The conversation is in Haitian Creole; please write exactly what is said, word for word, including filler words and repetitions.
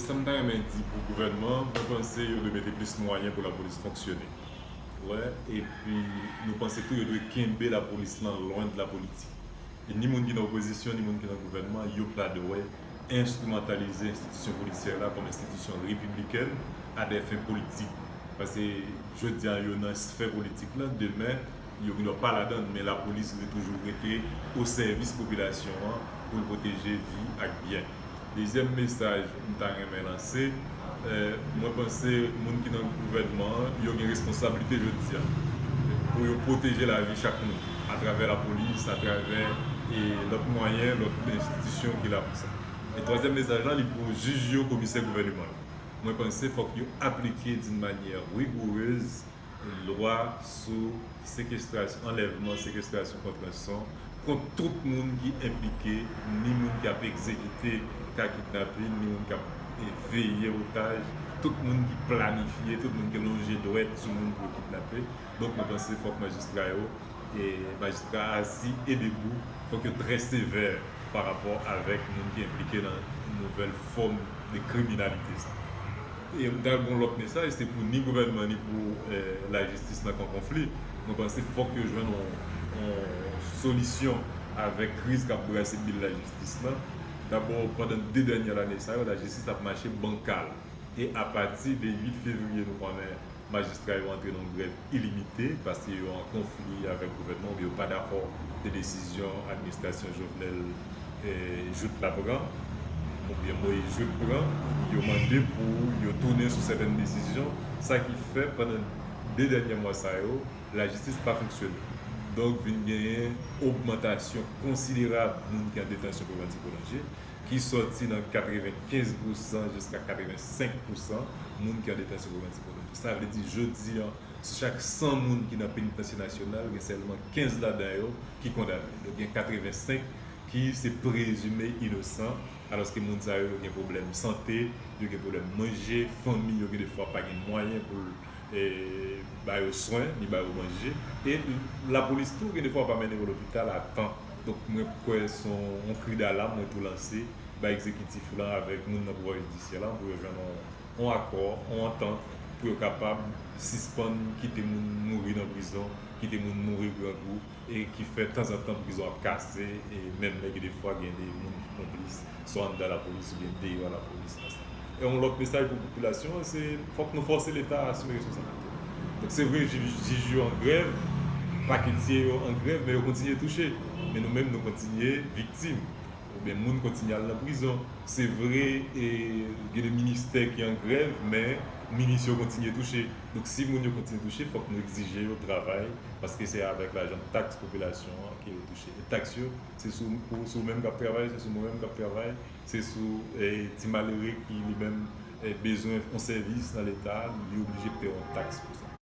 Sa m ta renmen di pou gouvènman, mwen panse yo dwe mete plis mwayen pou lapolis fonksyone. Wè, epi nou panse tou yo dwe kenbe lapolis lan lwen de la politik. E ni moun ki nan opozisyon, ni moun ki nan gouvènman, yo pa dwe enstrimantalize enstitisyon polisyè la kòm enstitisyon repiblikèn a dè fen politik. Paske jodi a yo nan sfè politik lan, demen yo gendwa pa ladan l, men lapolis dwe toujou rete o sèvis popilasyon an pou l pwoteje vi ak byen. Dezyèm mesaj m ta renmen lanse, eh, mwen panse moun ki nan gouvènman an, yo gen responsablite jodi a pou yo pwoteje lavi chak moun atravè lapolis, atravè e lòt mwayen, lòt enstitisyon ki la pou sa. E twazyèm mesaj lan, li pou jij yo, komisè gouvènman yo. Mwen panse fòk yo aplike d'une manière rigoureuse lwa sou sekestrasyon, anlèvman, sekestrasyon kont ranson, kont tout moun ki enplike, ni moun k ap egzekite ka kidnapin, ni moun k ap, e, veye otaj, tout moun ki planifye, tout moun ki lonje dwèt sou moun pou yo kidnape. Donk, mwen panse fòk majistra yo, e, majistra asi e debou, fòk yo trè sevè pa rapò avèk moun ki enplike nan nouvèl fòm de kriminalite sa. E m ta gen yon lòt mesaj, se pou ni gouvènman ni pou, eh, lajistis nan kan konfli. Mwen panse fòk yo jwenn yon, yon solisyon avèk kriz k ap brase bil lajistis lan. Dabò, pandan de dènye lane sa yo, lajistis ap mache bankal. E apati de uit fevriye, nou konnen majistra yo antre nan yon grèv ilimite paske yo an konfli avèk gouvènman oubyen yo pa dakò de desizyon administrasyon Jovenel, eh, Jouthe la pran, oubyen Moïse Jouthe pran, yo mande pou yo tounen sou sètèn desizyon, sa ki fè pandan de dènye mwa sa yo, lajistis pa fonksyone. Donk, vin genyen ogmantasyon konsiderab moun ki an detansyon prevantiv pwolonje, ki sòti nan katrevenkenz pousan jiska katrevensenk pousan moun ki an detansyon prevantiv pwolonje. Sa vle di, jodi a, sou chak san moun ki nan penitansye nasyonal, gen sèlman kenz ladan yo ki kondane. Donk, gen katrevensenk ki se prezime inosan, alòske moun sa yo, yo gen pwoblèm sante, yo gen pwoblèm manje, fanmi yo gen defwa pa gen mwayen pou l, e, ba yo swen, ni ba yo manje. E lapolis tou, gen defwa pa mennen yo lopital a tan. Donk, mwen kwè se yon, yon kri dalam mwen tou lanse ba egzekitif lan avèk moun nan pouvwa jidisyè la pou yo jwenn yon, yon akò, yon antant pou yo kapab sispann kite moun mouri nan prizon, kite moun mouri grangou, e ki fè tanzantan prizon ap kase, e menm lè gen defwa gen de moun ki konplis, swa anndan lapolis oubyen deyò lapolis la. E yon lòt mesaj pou popilasyon an, se fòk nou fòse Leta a asime responsablite l. Donk, se vre, jij, jij yo an grèv, paketye yo an grèv, men yo kontinye touche. Men nou menm, nou kontinye viktim. Oubyen moun kontinye al nan prizon. Se vre, e, gen de ministè ki an grèv, men minis yo kontinye touche. Donk, si moun yo kontinye touche, fòk nou egzije yo travay, paske se avèk lajan taks popilasyon an ke yo touche. E taks yo, se sou, pou, sou ou menm k ap travay, se sou mwen menm k ap travay, se sou, e, ti malere ki li menm, e, bezwen yon sèvis nan Leta, li oblije peye yon taks pou sa.